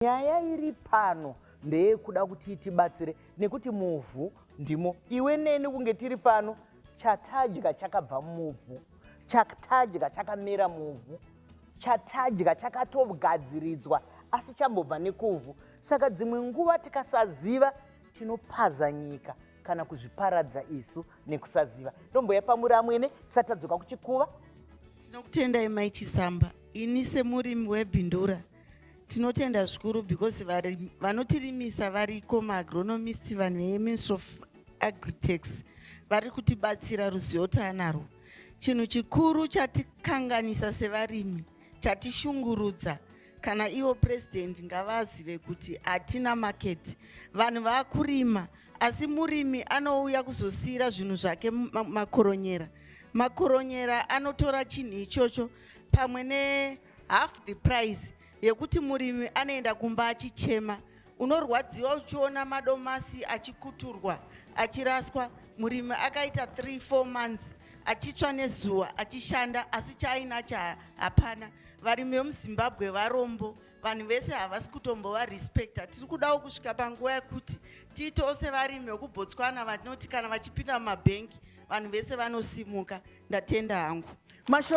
Nyaya iri pano ndeyekuda kuti itibatsire nekuti muvhu ndimo iwe neni kunge tiri pano. Chatadya chakabva muvhu, chatadya chakamera muvhu, chatadya chakatogadziridzwa asi chambobva nekuvhu. Saka dzimwe nguva tikasaziva tinopaza nyika kana kuzviparadza isu nekusaziva. Ndomboya pamuri amwene tisati tadzoka kuchikuva. Tinokutendai Mai Chisamba. Ini semurimi webhindura tinotenda zvikuru because vanotirimisa variko, maagronomist, vanhu veMinistry of Agritex vari kutibatsira, ruzivo taanarwo. Chinhu chikuru chatikanganisa sevarimi, chatishungurudza, kana ivo President ngavazive kuti hatina market. Vanhu vaakurima, asi murimi anouya kuzosiyira zvinhu zvake makoronyera. Makoronyera anotora chinhu ichocho pamwe nehalf the price yekuti murimi anoenda kumba achichema. Unorwadziwa uchiona madomasi achikuturwa, achiraswa. Murimi akaita 3 4 months achitsva nezuva achishanda, asi chaainacho hapana. Varimi vemuZimbabwe varombo, vanhu vese havasi kutombovarespecta. Tiri kudawo kusvika panguva yekuti tiitewo sevarimi vekuBotswana vanoti kana vachipinda mumabhengi vanhu vese vanosimuka. Ndatenda hangu. Mashoko.